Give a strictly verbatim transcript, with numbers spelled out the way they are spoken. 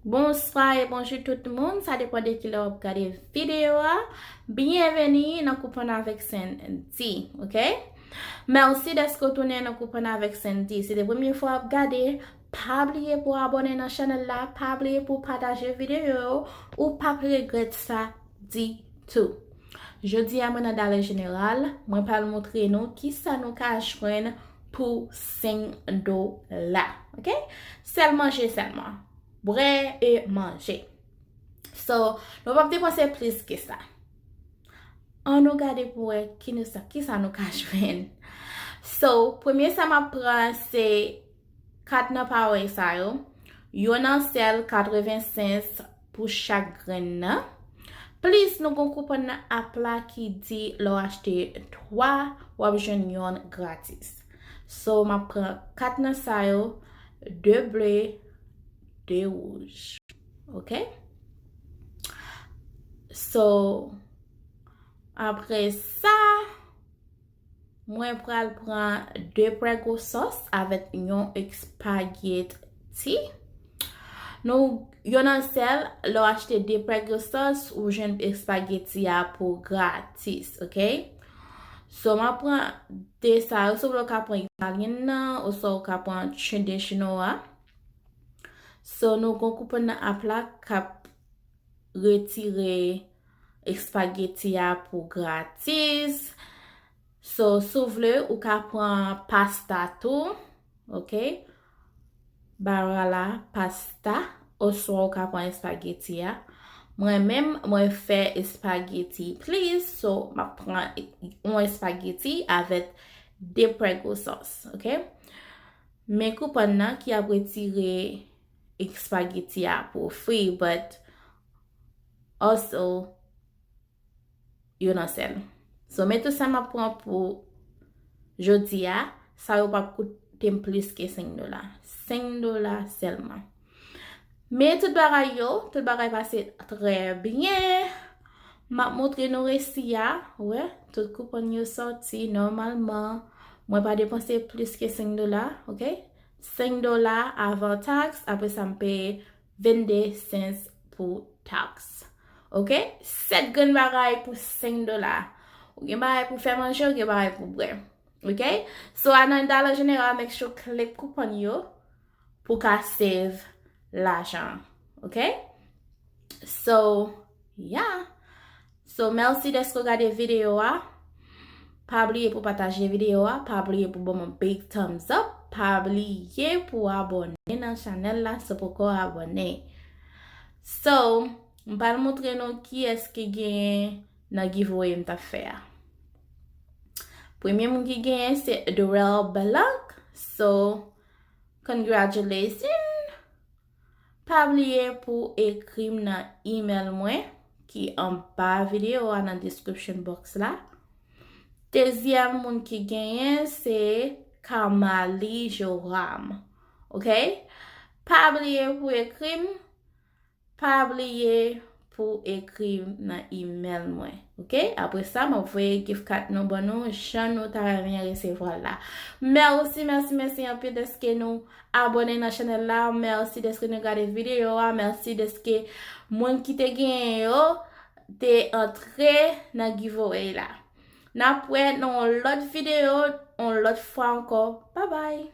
Bonswa e bonjou tout moun, sa depann de kilè w ap gade videyo a. Byenveni nan Koupon avèk Sandy, ok? Mèsi dèske w tounen nan Koupon avèk Sandy. Si se premye fwa w ap gade, pa bliye pou w abòne nan chanèl la, pa bliye pou w pataje videyo yo, ou p ap regrèt sa ditou. Jodi a mwen nan Dollar General, mwen pral montre nou kisa nou ka jwenn pou senk dola, ok? Sèl manje sèlman. Bwè e manje. So, nou p ap depanse plis ke sa. Ann nou gade pou wè ki nou sa, kisa nou ka jwenn. So, premye sa m ap pran se kat nan pawèl sa yo. Yo nan sèl katreven sens pou chak grenn nan. Plis nou gon koupon nan app la ki di lè w achte twa, w ap jwenn yon gratis. So, m ap pran kat nan sa yo, de ble, de wouj. Ok? So, apre sa, mwen pral pran de Prego sòs avèk yon espageti. Nou, yo nan sèl, lè w achte de Prego sòs, ou jwenn espageti a pou gratis, ok? So, m ap pran de sa yo, si w vle w ka pran italyen nan, oswa w ka pran traditional a. So, nou gon koupon nan app la k ap retire espageti a pou gratis. So, si w vle, ou ka pran pasta tou, ok? Bara la pasta, oswa w ka pran espageti a. Mwen menm, mwen fè espageti, please. So, m ap pran yon espageti avèk de Prego sòs, ok? Men koupon nan ki ap retire espageti a pou free, but also, yo nan sèl. So, men tout sa m ap pran pou jodi a, sa yo p ap koute m plis ke senk dola. Senk dola sèlman. Men tout bagay yo, tout bagay pase trè byen. M ap montre nou resi a, wè, tout koupon yo sòti nòmalman. Mwen pa depanse plis ke senk dola, ok? Senk dola avan taks, apre sa m peye vennde sens pou taks. Ok? Sèt grenn bagay pou senk dola. Ou gen bagay pou fè manje, ou gen bagay pou bwè. Ok? So, a nan Dollar General, make sure click koupon yo pou ka save lajan. Ok? So, yeah. So, mèsi dèske w gade videyo a. Pa bliye pou pataje videyo a. Pa bliye pou ban m yon big thumbs up. Pa bliye pou abòne nan chanèl la si w poko abòne. So, m pral montre nou kiyès ki genyen nan giveaway m t ap fè a. Premye moun ki genyen se Dorel Blanc. So, congratulations! Pa bliye pou ekri m nan email mwen ki anba videyo a nan description box la. Dezyèm moun ki genyen se Kamali Joram. Ok? Pa bliye pou ekri m. Pa bliye pou ekri m nan email mwen. Ok? Apre sa, m ap voye gift card nou ban nou jan nou ta renmen resevwa l la. Mèsi, mèsi, mèsi anpil dèske nou abòne nan chanèl la. Mèsi dèske nou gade videyo a. Mèsi dèske moun ki te genyen yo te antre nan giveaway la. N ap wè nan yon lòt videyo, yon lòt fwa ankò. Babay!